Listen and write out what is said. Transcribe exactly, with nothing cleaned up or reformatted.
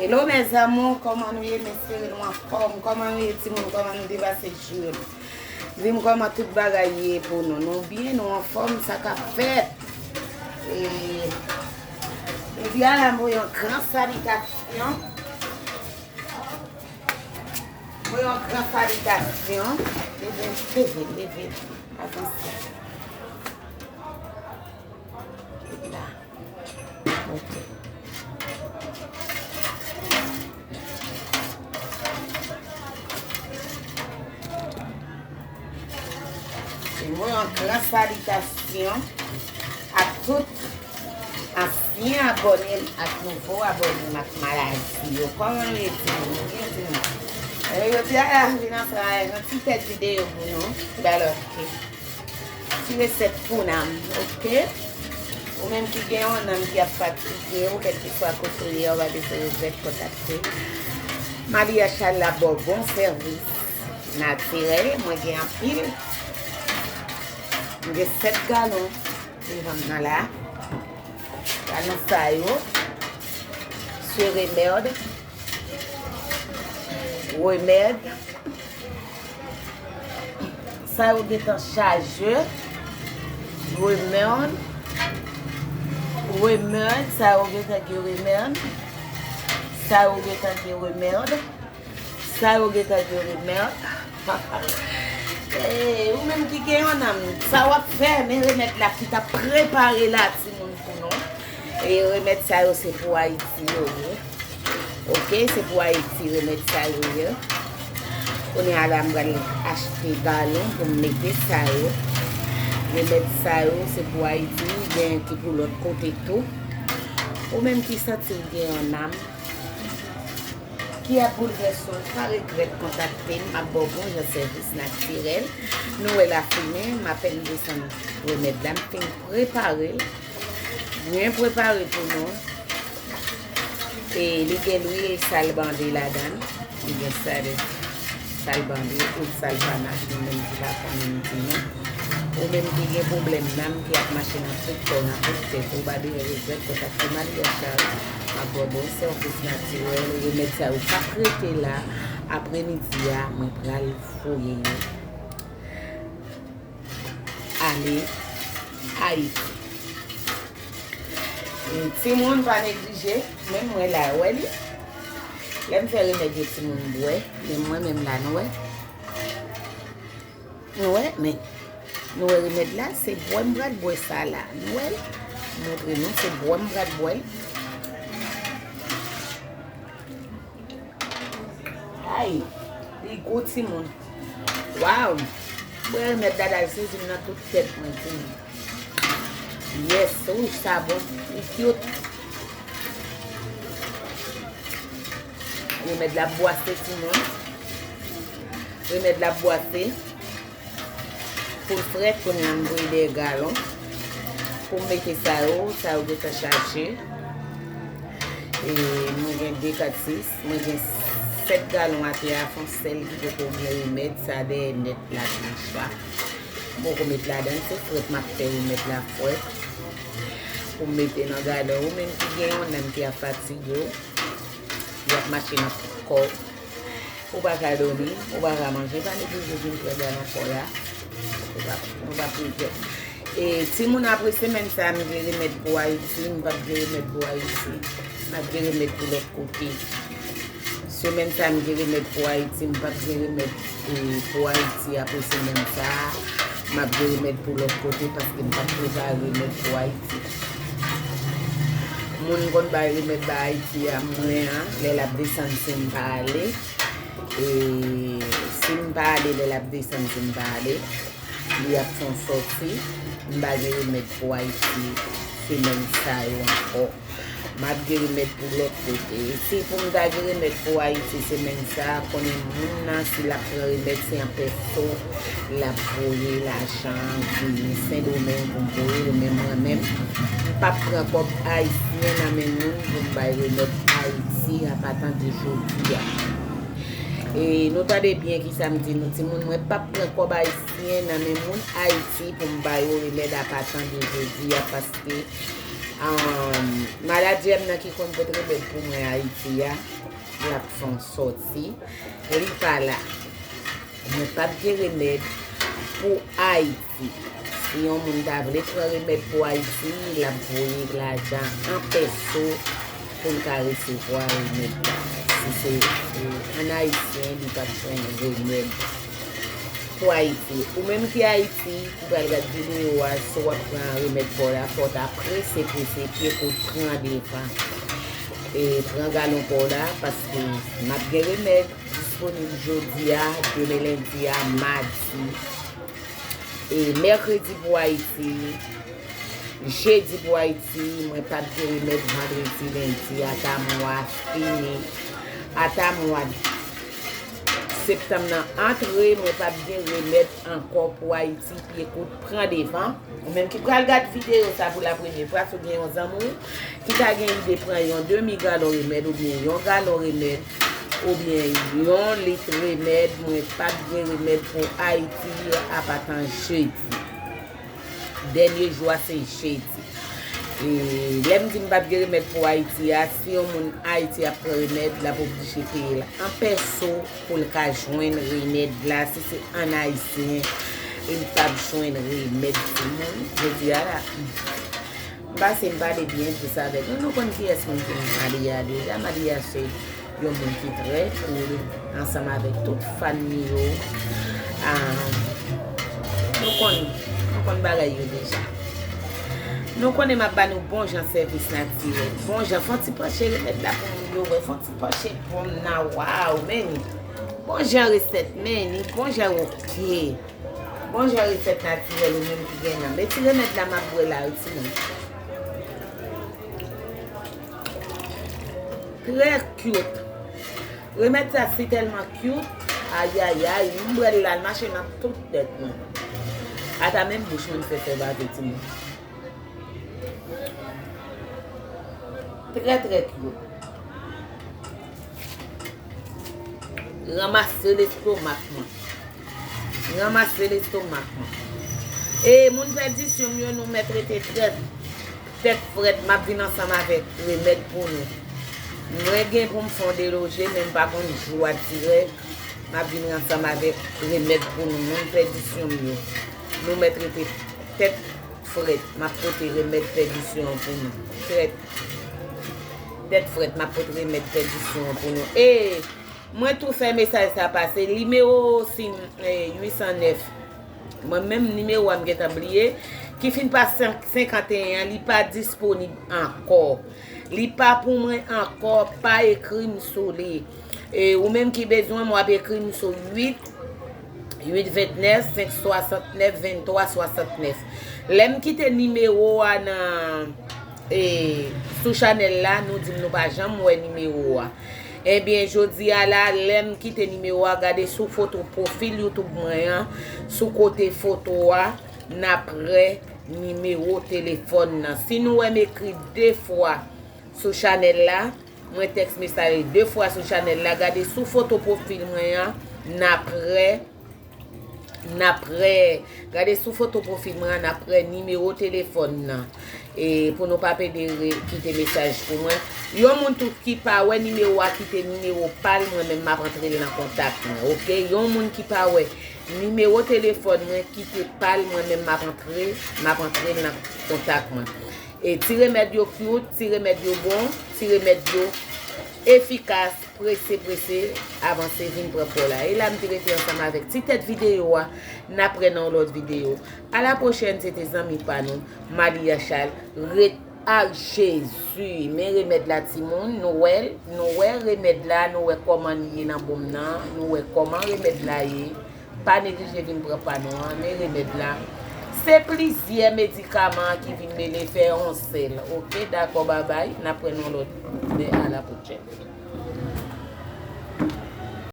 Hello mes amours, kòman nou ye? M espere nou anfòm. Kòman nou ye timoun? Kòman nou te pase jou yo? Di m kòman tout bagay ye pou nou. Nou byen, nou anfòm, sa k ap fèt? E, jodi a la, m voye yon gran salitasyon. M voye yon gran salitasyon. Leve, leve, leve. Avanse. La. Ok. Voye yon gran salitasyon ak tout ansyen abòne m ak nouvo abòne m ak Maladi yo. Kòman nou ye timoun? Nou byen timoun? E jodi a la, m vin ansanm avèk yon ti tèt videyo pou nou. Ba lòt ke. Ti resèt pou nanm, oke? Ou menm ki gen yon nanm ki ap fatige w, kèlkeswa kote w ye, ou pa bezwen regrèt kontakte m. Maria Charles la ba w bon sèvis natirèl, mwen gen anpil. M gen sèt galon devan m nan la. Galon sa yo, se remèd. Remèd. Sa yo gentan chaje. Remèd. Remèd. Sa yo gentan gen remèd. Sa yo gentan gen remèd. Sa yo gentan gen remèd. Eh, ou menm ki gen yon nanm, sa w ap fè, men remèd la ki t ap prepare la, timoun, pou nou. E remèd sa yo, se pou Ayiti yo ye. Oke, se pou Ayiti remèd sa yo ye. Kounye a la, m pral achte galon pou m mete sa yo. Remèd sa yo, se pou Ayiti, gen ki pou lòt kote tou. Ou menm ki santi w gen yon nanm, ki ap boulvèse w, pa regrèt kontakte m, m ap ba w bon jan sèvis natirèl. Nou wè lafimen, m apèn desann remèd la, m fin prepare l, byen prepare pou nou. E li gen lwil salbande ladan l, li gen sèl salbande ou salvana, nou menm ki pa konnen m di nou. Ou menm ki gen pwoblèm nanm ki ap mache nan tout kò w, nan tout tèt ou, pa bezwen regrèt kontakte Maria Charles. M ap ba w bon sèvis natirèl, remèd sa yo p ap rete la. Apremidi a, mwen pral voye yo ale Ayiti. Timoun, pa neglije, menm mwen la, wè li. Lè m fè remèd yo, timoun bwè, men mwen menm la, nou wè. Nou wè, men, nou wè remèd la, se bwè m pral bwè sa la. Nou wè l? M montre nou, se bwè m pral bwè l. Ay, li gou timoun. Waw! Bwè remèd la, l sezi m nan tout tèt mwen, timoun. Yes, wi, sa bon. Li cute. Remèd la bwase, timoun. Remèd la bwase. Pou l frèt, kounye a m voye dèyè galon. Pou m mete sa yo, sa yo gentan chaje. E mwen gen de, kat, sis, mwen gen sèt galon atè a, fon sèl ki poko gen remèd, sa dèyè nèt la, blanch la. M poko met ladan l, se frèt m ap fè remèd la frèt. Pou m mete nan galon, ou menm ki gen yon nanm ki ap fatige w, y ap mache nan tout kò w. Ou pa ka dòmi, ou pa ka manje, pa neglije vin pran galon fò la. Ou pa, nou p ap regrèt. E timoun, apre semèn sa a, m gen remèd pou Ayiti, m p ap gen remèd pou Ayiti. M ap gen remèd pou lòt kote. Semèn sa a, m gen remèd pou Ayiti, m p ap gen remèd, e, pou Ayiti apre semèn sa a. M ap gen remèd pou lòt kote paske m p ap prepare remèd pou Ayiti. Moun konn bay remèd ba Ayiti a, mwen an, lè l ap desann, si m pa ale, e, si m pa ale, lè l ap desann, si m pa ale, li ap fè yon sòti. M pa gen remèd pou Ayiti semèn sa yo ankò. M ap gen remèd pou lòt kote. Si pou m ta gen remèd pou Ayiti semèn sa a, konnen moun nan, si l ap pran remèd, se an pèso l ap voye lajan vini Sendomeng pou m voye l, men mwen menm, m p ap pran kòb ayisyen nan men moun pou m bay remèd Ayiti, apatan de jodi a. E nou tande byen kisa m di nou, timoun, mwen p ap pran kòb ayisyen nan men moun Ayiti pou m ba yo remèd apatan de jodi a, paske, um, manadjè m nan ki konn pot remèd pou mwen Ayiti a, l ap fè yon sòti, li pa la. Mwen p ap gen remèd pou Ayiti. Si yon moun ta vle pran remèd pou Ayiti, l ap voye lajan an pèso pou l ka resevwa remèd la. Si se, eh, ann ayisyen, li p ap jwenn remèd pou Ayiti. Ou menm ki Ayiti, ki pral gad videyo a, si w ap pran remèd pa w la, fò w ta prese, prese, pye kout, pran devan. E pran galon pa w la, paske m ap gen remèd disponib jodi a, demen lendi a, madi, e mèkredi pou Ayiti, jedi pou Ayiti, mwen p ap gen remèd vandredi, lendi, ata mwa fini, ata mwa septanm nan antre, mwen p ap gen remèd ankò pou Ayiti, pye kout, pran devan. Ou menm ki pral gad videyo sa pou la premye fwa, si w gen yon zanmi w ki ta gen ide pran yon demi galon remèd oubyen yon galon remèd oubyen yon lit remèd, mwen p ap gen remèd pou Ayiti apatan jedi. Dènye jou a se jedi. E lè m di m p ap gen remèd pou Ayiti a, si yon moun Ayiti ap pran remèd, l ap oblije peye l an pèso pou l ka jwenn remèd la. Si se ann ayisyen, li p ap jwenn remèd, timoun. Jodi a la, m pase m pale byen jis avèk nou. Nou konn kiyès moun ki Malia deja. Malia se yon moun ki trè cool ansanm avèk tout fan li yo. Ah, nou konn, nou konn bagay yo deja. Nou konnen m ap ba nou bon jan sèvis natirèl. Bon jan, fè yon ti panche remèd la pou moun yo wè. Fè yon ti panche pòm nan, waw, men bon jan resèt, men bon jan oke. Bon jan resèt natirèl ou menm ki gen nan. Men ti remèd la m ap bwè la wi, timoun. Trè cute. Remèd sa si tèlman cute. Ayayay, m bwè l la, l mache nan tout tèt mwen. Ata menm bouch mwen fè fè bave, timoun. Trè, trè cute. Ranmase lestomak mwen. Ranmase lestomak mwen. E moun pèdisyon m yo, nou mèt rete tèt, tèt frèt. M ap vin ansanm avèk remèd pou nou. Mwen gen pou m fè yon deloje, men m pa konn jou a dirèk. M ap vin ansanm avèk remèd pou nou. Moun pèdisyon m yo, nou mèt rete tèt frèt. M ap pote remèd pèdisyon an pou nou. Tèt, tèt frèt, m ap pote remèd pèdisyon an pou nou. E mwen tou fè mesaj sa pase. Nimewo sim, eh, uit san nèf. Mwen menm nimewo a m gentan bliye. Ki fin pa senk, senkanteyen an, li pa disponib ankò. Li pa pou mwen ankò, pa ekri m sou li. E ou menm ki bezwen m, w ap ekri m sou uit, uit vennèf, senk swasantnèf, venntwa swasantnèf. Lè m kite nimewo a nan, e, sou chanèl la, nou di m nou pa janm wè nimewo a. Ebyen, jodi a la, lè m kite nimewo a, gade sou foto pwofil YouTube mwen an, sou kote foto a, n ap wè nimewo telefòn nan. Si nou wè m ekri de fwa sou chanèl la, mwen tèks mesaj de fwa sou chanèl la, gade sou foto pwofil mwen an, n ap wè, n ap wè, gade sou foto pwofil mwen an, n ap wè nimewo telefòn nan. E pou nou pa pede re-, kite mesaj pou mwen. Yon moun tou ki pa wè nimewo a, kite nimewo pa l, mwen menm m ap antre l nan kontak mwen, oke? Yon moun ki pa wè nimewo telefòn mwen, kite pa l, mwen menm m ap antre, m ap antre l nan kontak mwen. E ti remèd yo cute, ti remèd yo bon, ti remèd yo efikas, prese, prese, avanse vin pran pa w la. E la m te rete ansanm avèk ti tèt videyo a, n ap wè nan yon lòt videyo. A la pwochèn, se te zanmi pa nou, Malia Charles, ret ak Jezi. Men remèd la, timoun, nou wè l, nou wè remèd la, nou wè kòman li ye nan bon m nan, nou wè kòman remèd la ye. Pa neglije vin pran pa nou an, men remèd la. Se plizyè medikaman ki vin mele fè yon sèl. Oke, dakò, babay. N ap wè nou lòt. Men a la pwochèn.